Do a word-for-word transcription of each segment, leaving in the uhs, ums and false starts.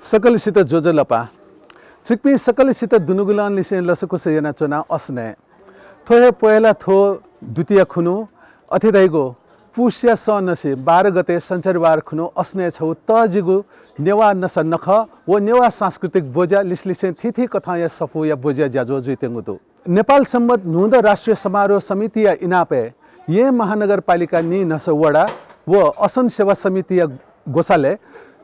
सकलसित ज्वजलपा। छिकपिं सकलसित दुनुगलंनिसें लसकुस यानाच्वना असनय्। थ्व हे पहेँला थ्व दुतिया खुन्हु अथे धइगु पुसया सं नसे बाह्र गते सञ्चरबार खुन्हु असनय् छगू तःजिगु नेवाः नसा नखः व नेवाः सांस्कृतिक ब्वज्या लिसलिसें थीथी कथंया सफूया ब्वज्या ज्याझ्वः जुइत्यंगु दु। नेपाल संवत् न्हूदँ राष्ट्रिय समारोह समितिया इनापय् येँ महानगरपालिका नीन्हय्सः वडा व असन सेवा समितिया ग्वसालय्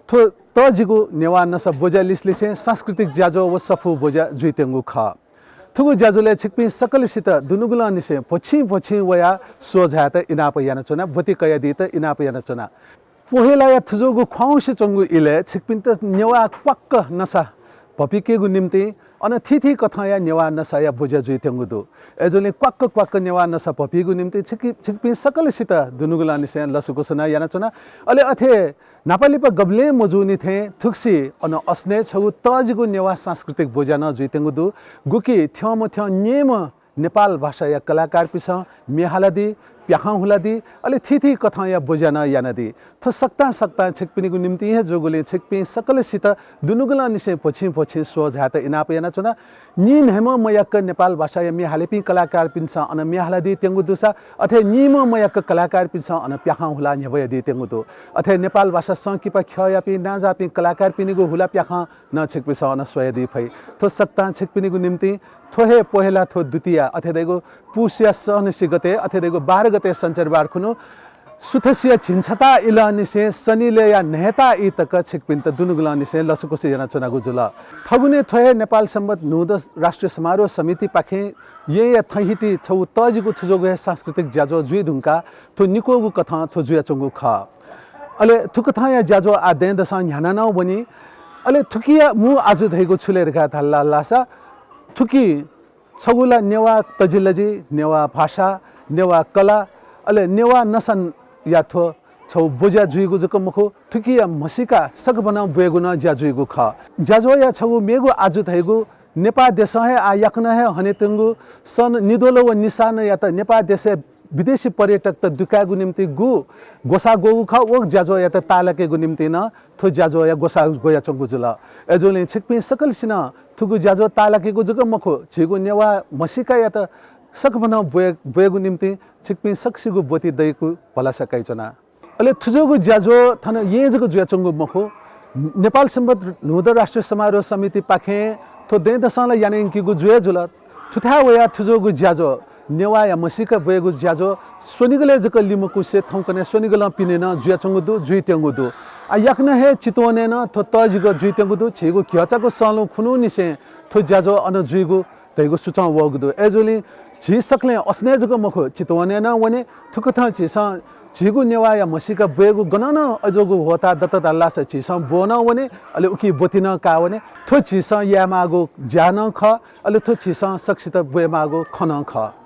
थ्व तःजिगु नेवाः नसा ब्वज्या लिसलिसें सांस्कृतिक ज्याझ्वः व सफू ब्वज्या जुइत्यंगु खः। थुगु ज्याझ्वलय् छिकपिं सकलसित दुनुगलंनिसें भ्वछिं भ्वछिं वयाः स्वझायेत इनाप यानाच्वना, ब्वति कयादीत इनाप यानाच्वना। पहेँलाया थुजोगु ख्वाउँसे च्वंगु इलय् छिकपिन्त नेवाः क्वाक्क नसा भपिकेगु निंतिं अन थीथी कथंया नेवाः नसाया ब्वज्या जुइत्यंगु दु। अय्जूगुलिं क्वाक्क क्वाक्क नेवाः नसा भपिकेगु निंतिं छिकि-, छिकपिं सकलसित दुनुगलंनिसें लसकुस नं यानाच्वना। अले अथे न्हापालिपा गबलें मजूनि थें थुगुसी अन असनय् छगू तःजिगु नेवाः सांस्कृतिक ब्वज्या नं जुइत्यंगु दु। गुकी थ्यंमथ्यं न्येम्ह नेपाल भाषाया कलाकारपिन्सं म्ये हालादी, प्याखं हुलादी, अले थीथी कथंया ब्वज्या नं यानादी। थ्व सकतां सकतां छिकपिनिगु निंतिं हे जूगुलिं छिकपिं सकलसित दुनुगलंनिसें भ्वछिं भ्वछिं स्वझायेत इनाप यानाच्वना। नीन्हय्म्ह मयाक्क नेपाल भाषाया म्ये हालेपिं कलाकारपिन्सं अन म्ये हालादीत्यंगु दुसा अथे नीम्ह मयाक्क कलाकारपिन्सं अन प्याखं हुलाः न्ह्यब्वयादीत्यंगु दु। अथे नेपाल भाषा संकिपा ख्यःयापिं नांजाःपिं कलाकारपिनिगु हुला प्याखं नं छिकपिन्सं अन स्वयादी फइ। थ्व सकतां छिकपिनिगु निंतिं थ्व हे पहेँला थ्व दुतिया अथे धइगु पुसया सं नसे गते अथे धइगु बाह्र गते सञ्चरबार खुन्हु सुथसिया झिंछता इलंनिसें सनिलय्या न्हय्ता ई तक छिकपिन्त दुनुगलंनिसें लसकुस यानाच्वनागु जुल। थगुने थ्व हे नेपाल संवत् न्हूदँ राष्ट्रिय समारोह समितिपाखें येँया थँहिति छगू तःजिगु थुजोगु हे सांस्कृतिक ज्याझ्वः जुइ धुंकाः थ्व निक्वःगु कथं थ्व जुयाच्वंगु खः। अले थुकथंया ज्याझ्वः आः दँय्दसं न्ह्याना नं वनी। अले थुकिया मू आजु धइगु छु ले धकाः धाल धाःसा थुकी छगू ला नेवाः तजिलजि, नेवाः भाषा, नेवाः कला, अले नेवाः नसाया थ्व छगू ब्वज्या जुइगु जक मखु, थुकिया म्हसीका सकभनं ब्वयेगु नं ज्या जुइगु खः। ज्याझ्वःया छगू मेगु आजु धइगु नेपाः देशं हे आः याकनं हे हनेत्यंगु सन् निद्वल व निसानयात नेपाः देशय् विदेशी पर्यटकत दुकायेगु निंतिं गु ग्वसाः ग्वःगु खः, व ज्याझ्वःयात ताःलाकेगु निंतिं नं थ्व ज्याझ्वःया ग्वसाः ग्वयाच्वंगु जुल। अय्जूगुलिं छिकपिं सकलसिनं थुगु ज्याझ्वः ताःलाकेगु जक मखु, झीगु नेवाः म्हसीकायात सकभनं ब्वये-, ब्वयेगु निंतिं छिकपिं सकसिगु ब्वति दइगु भलसा कयाच्वना। अले थुजोगु ज्याझ्वः थन येँय् जक जुयाच्वंगु मखु, नेपाल संवत् न्हूदँ राष्ट्रिय समारोह समितिपाखें थ्व दँय्दसं ला याना यंकीगु जुया जुल। थुथाय् वयाः थुजोगु ज्याझ्वः, नेवाःया म्हसीका ब्वयेगु ज्याझ्वः स्वनिगलय् जक लिमकुसे थौंकन्हय् स्वनिगलं पिने नं जुयाच्वंगु दु, जुइत्यंगु दु। आः याकनं हे चितवनय् नं थ्व तःजिगु जुइत्यंगु दु। झीगु घ्यःचागु सलुं खुन्हुनिसें थ्व ज्याझ्वः अन जुइगु धइगु सुचं वःगु दु। अय्जूगुलिं झी सकलें असनय् जक मखु, चितवनय् नं वने। थुकथं झीसं झीगु नेवाःया म्हसीका ब्वयेगु गनं नं अज्याःगु ह्वःताः दत धाःसा झीसं ब्वः नं वने, अले उकी ब्वति नं काः वने। थ्व झीसं यायेमाःगु ज्या नं खः, अले थ्व झीसं सकसित ब्वयेमाःगु खँ नं खः।